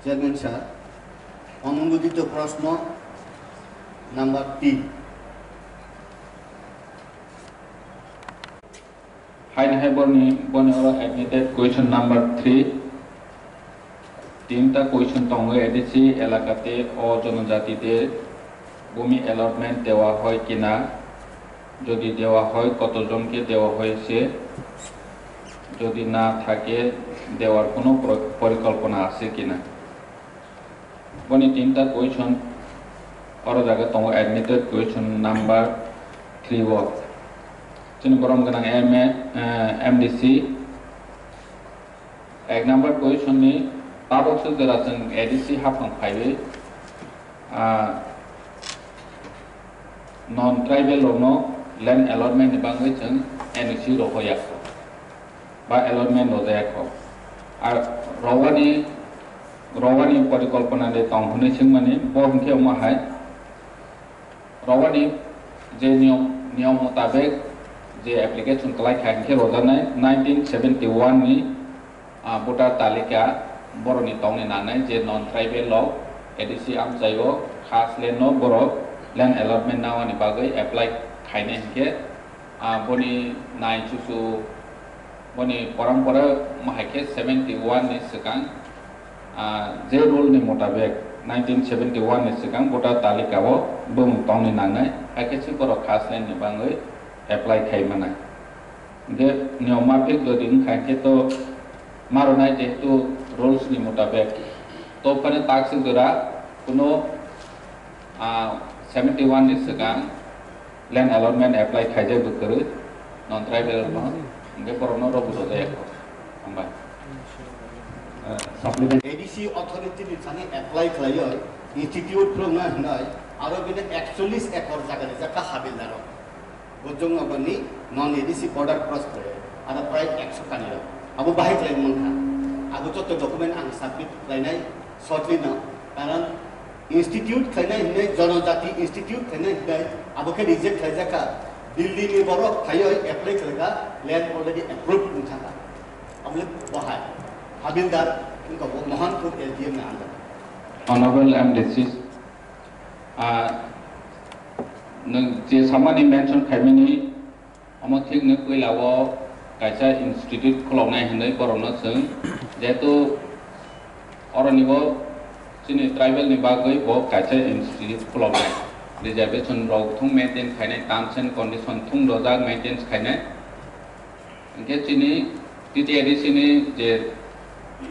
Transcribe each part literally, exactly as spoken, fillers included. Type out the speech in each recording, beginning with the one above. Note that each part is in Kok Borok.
Chairman sir, onubodito proshno number tin. Haini hai borni, boni oro admitted question number three. Tinta question tongo, A D C elakate o jonojatite bumi allotment dewa hoy kina? Jodi dewa hoy, koto jonke dewa hoyse? Jodi na thake, dewar kono pro-, porikolpona ase kina? Boni tinta question oro jaga tongo, admitted question number three o. Chini borom gwnang M A, eh, M D C. Ek number question ni tabok se jora chwng A D C haphang phaiwi, ah, non tribal rokno land allotment ni bagwi chwng N O C rohoya kho ba allotment rojaya kho. Ar rowani, rowani porikolpona de tong hwnwi swngmani, bo hwnkhe omo hai. Rowani je niyom, niyom mutabek je application kwlai kha, hinkhe rojaknai nineteen seventy one ni, ah, voter talika borokni tongni nangnai je non tribal rok A D C amchaio khas land no borok land allotment nawani bagwi apply khainai hinkhe, ah, boni nai chuchu, boni porampore mahai khe seventy one ni swkang, ah, je rule ni mutabek nineteen seventy one ni swkang voter talika o bumung tongni nangnai, hai khe se borok khas land ni bagwi apply khai manai. Hinkhe niyom mapik jodi wngkha hinkhe to maronai, jehetu rules ni mutabek to phano tak se jora kuno, ah, seventy one ni swkang land allotment apply khaijak bo kwrwi, non tribal no, hinkhe borok no rw bo rojak kho. Hambai. Supplement. A D C authority ni thani apply khlaiwi institute phwrwngna hwnwi aro bini ekchollish ekor jaga rijak kha habildar rok. Bo jwng nokni non A D C border cross khlaiwi aro prai ekso kani rok. Abo bahai khlai mankha. Abo joto document ang submit khlainai shortly no. Karon institute khlainai hinwi, jonojati institute khlainai hinwi abo khe reject khlaijak kha. Delhi ni borok phaiwi apply khlaikha, land already approved wngkha. Abo le bahai. Habildar wngkha bo Mohanpur S D M ni under. Honorable M D C, ah, nwng je samani mention khaimani, omo thik nwng puila o kaisa institute khuloknai hinwi borokno chwng, jehetu oroni bo chini tribal ni bagwi bo kaisa institute khuloknai, reservation rok thung maintain khainai, terms and condition thung rojak maintain khainai. Hinkhe chini T T A D C ni je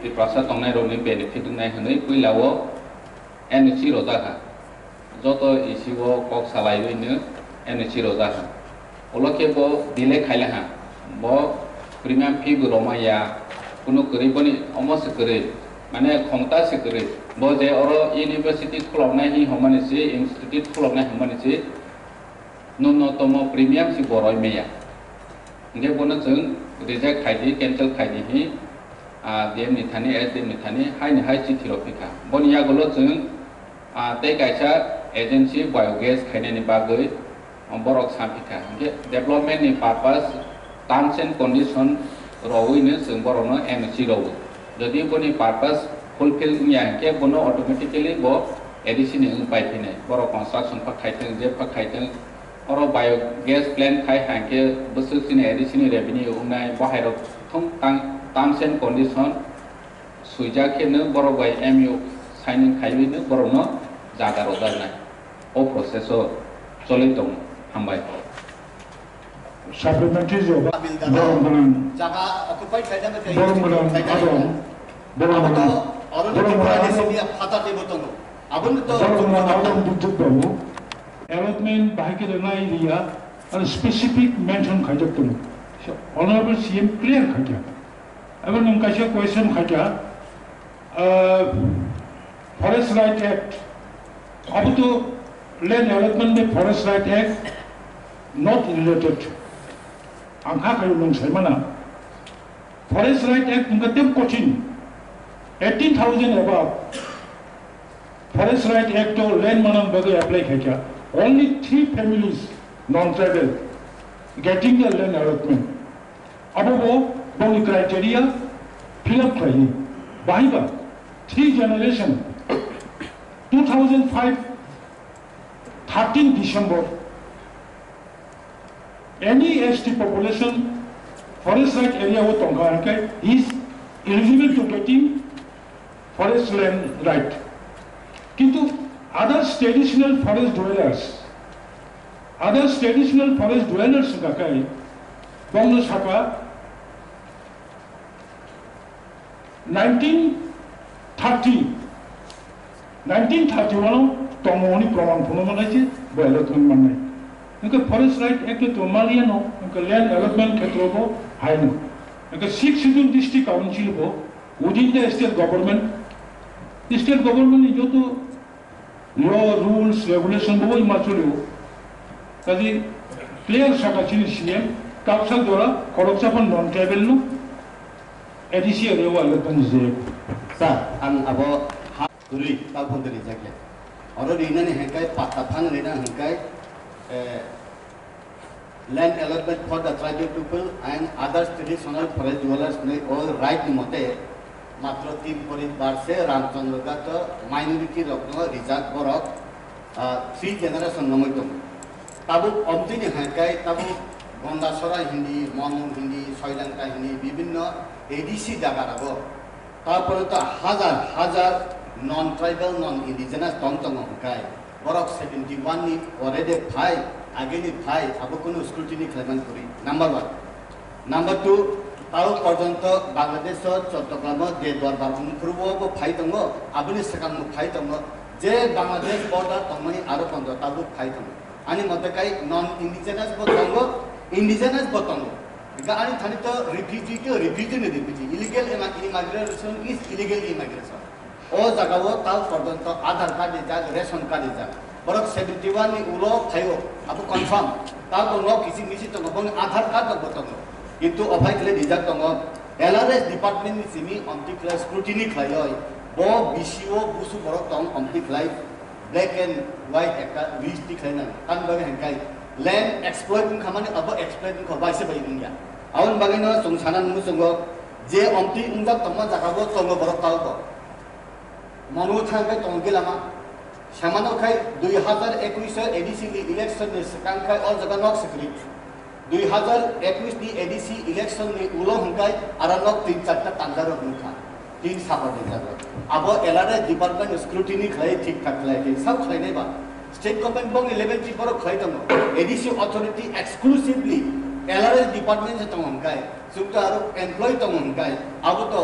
Tiprasa tongnai rokni benefit wngnai hwnwi puila o N O C rojak kha. Joto E C o kok salaiwi no N O C rojak kha. Ulo khe bo delay khaila ha. Bo premium fee bo rwma ya, kunu kwrwi boni omo se kwrwi, mane khomota se kwrwi. Bo je oro university khuloknai hi hwnmani se, institute khuloknai hwnmani se, nunnotomo premium si bo roi maya. Hinkhe bono chwng reject khai di, cancel khai di hi, ah, D M ni thani, S D M ni thani, hai ni hai chithi rw phi kha. Boni yagulo chwng, ah, tei kaisa agency biogas khainani bagwi, ah, borok sa phi kha. Hinkhe development ni purpose, terms and condition rwui no chwng borokno N O C rwo. Jodi boni purpose fulfill wngya hinkhe bono automatically bo A D C ni wng pai phinai. Borok construction pha khai thwng, je pha khai thwng, oro biogas plant khai hai khe bwswk chini A D C ni revenue wngnai, bo hai rok thung tang, terms and condition swijak khe no borok bai M O U signing khaiwi no borok no jaga rwjaknai. O process o choli tongo. Hambai. Supplementary job. Borok gwnang. Jaga occupy khaijak khe borok gwnang, khaijak. Abo, borok gwnang. Abo to, oro borok gwnang, Tripura ni abo sini phatha teibo tongo. Aboni to borok gwnang, abo Bijut Babu. Allotment bahai khe rwnai riya, aro specific mention khaijak tongo. So, Honorable C M clear khaikha. Abo nwng kaisa question khaikha, ah, Forest Right Act. Abo to Land Allotment bai Forest Right Act not related. Ang kha khayo nwng saimana. Forest Right Act wngkha tei kothin. Eighteen thousand above. Forest Right Act o land manang bagwi apply khaikha. Only three families, non-tribal, getting the land allotment. Abo bo boni criteria fill up khlaiwi. Bahai ba? Three generation, two thousand five, thirteen December, any S T population forest right area o tongkha hwnkhe, he is eligible to getting forest land right. Kintu others traditional forest dwellers, others traditional forest dwellers hwnkha khe bongno sakha nineteen thirty, nineteen thirty-one o tongmani proman phunukma khe se bo allotment mannai. Hwnkhe Forest Right Act o to maliya no, hwnkhe land allotment khetro bo hai no. Hwnkhe Sixth Schedule District Council bo within the state government, state government ni joto law, rules, regulation bo bai ma choli o. Kaji clear saka chini C M, kapsa jora khoroksa phan non tribal no A D C area o allotment je. Sir, ang abo ha kwrwi, ta phone rijak ya. Oro rinani hwnkhe patta phang rina hwnkhe, eh, Land allotment for the tribal people and others traditional forest dwellers ni all right ni mote matro tin poribar se Ramchandra Ghat minority rok no rijak borok, ah, three generation nongoi tongo. Tabuk omtini hwnkhe tabuk Gondasora hindi, Monu hindi, Soilangta hindi bibinno A D C jaga rago. Tarpore to hajar hajar non tribal, non indigenous tong tongo hwnkhe. Borok seventy one ni already phai, ageni phai, abo kunu scrutiny khlaiman kwrwi. Number one. Number two, tao porjonto Bangladesh o Chottogram o je dorbar umphuru o bo phai tongo, aboni swkang bo phai tongo, je Bangladesh border tongmani aro pondro tabuk phai tongo. Ani mote kai non indigenous bo tongo, indigenous bo tongo. Ga ani thani to refugee to refugee ni refugee. Illegal immi-, immigration is illegal immigration. O jaga o tal porjonto Aadhaar card rijak, ration card rijak. Borok seventy one ni ulo phaio, abo confirm. Tal bo nok kisi misi tongo, boni Aadhaar card rok bo tongo. Kintu ophai khle rijak tongo, L R S department ni simi omti khlai scrutiny khlaioi, bo B C O busu borok tong omti khlai black and white ekta list tikhlai nang. Tamni bagwi hwnkhai land exploit wngkha mani abo exploit wngkha, bai se bai wngya. Aboni bagwi no chwng sana nungo chwngo je omti wngjak tongma jaga bo tongo borok tal bo. Manu thang khai tong gila ma. Samano khai dui hazar ekwis o A D C ni election ni swkang khai o jaga nok sikri. Dui hazar ekwis ni A D C election ni ulo hwnkhai aro nok tin charta tanja rok wngkha. Tin sapa rijak rok. Abo L R S department scrutiny khlai thik thak khlai khe sab khlai nai ba. State government bong eleven ti borok khlai tongo. A D C authority exclusively L R S department se tongo hwnkhai. Chwng to aro employee tongo hwnkhai. Abo to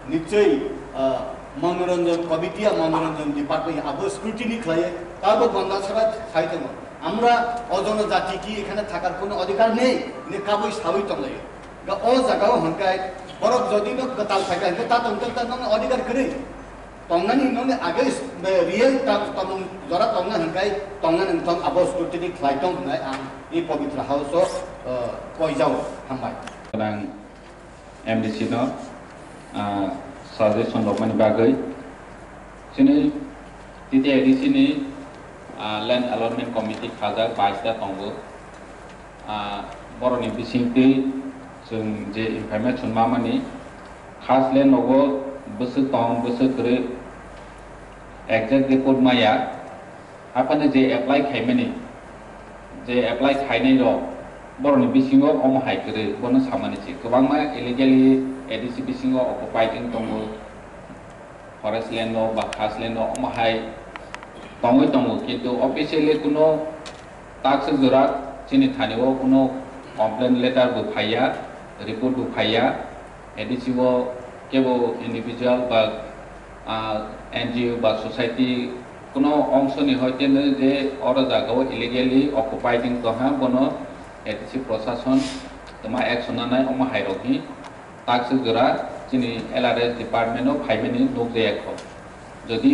Nichoi, ah, মনোরঞ্জন committee আর মনোরঞ্জন department abo scrutiny khlaiwi tabo Gondasora khai tongo. আমরা অজন জাতি কি এখানে থাকার কোনো অধিকার নেই? Ne kabui sawi tonglaio. Ga o jaga o hwnkhai borok jodi no kwtal phaikha hwnkhe ta tongthok ta nokni odhikar kwrwi. Tongnani nokni age is-, be, real ta tomung jora tongna hwnkhai tongnani wngthok abo scrutiny khlai tong hwnwi ang i Pavitra House o, ah, koijao. Hambai. Gwnang M D C no, ah, suggestion rokmani bagwi. Chini T T A D C ni, ah, Land Allotment Committee khajak bais ta tongo. Ah, borokni bisingtwi chwng je information mamani, khas land rogo bwswk tong, bwswk kwrwi exact report maya. Haphano je apply khaimani, je apply khainai rok, borokni bisingo omo hai kwrwi, bono samani se. Kwbangma illegally A D C bisingo occupied wng tongo, forest land o ba khas land o omo hai tongwi tongo, kintu officially kuno takswk jora chini thani o kuno complaint letter bo phaiya, report bo phaiya. A D C o kebo individual ba, ah, N G O ba society kuno ongsoni hoite no je oro jaga o illegally occupied wng tongha, bono A D C prosason tma action nanai omo hai rok hi takswk jora chini L R S department o phaimani nukjaya kho. Jodi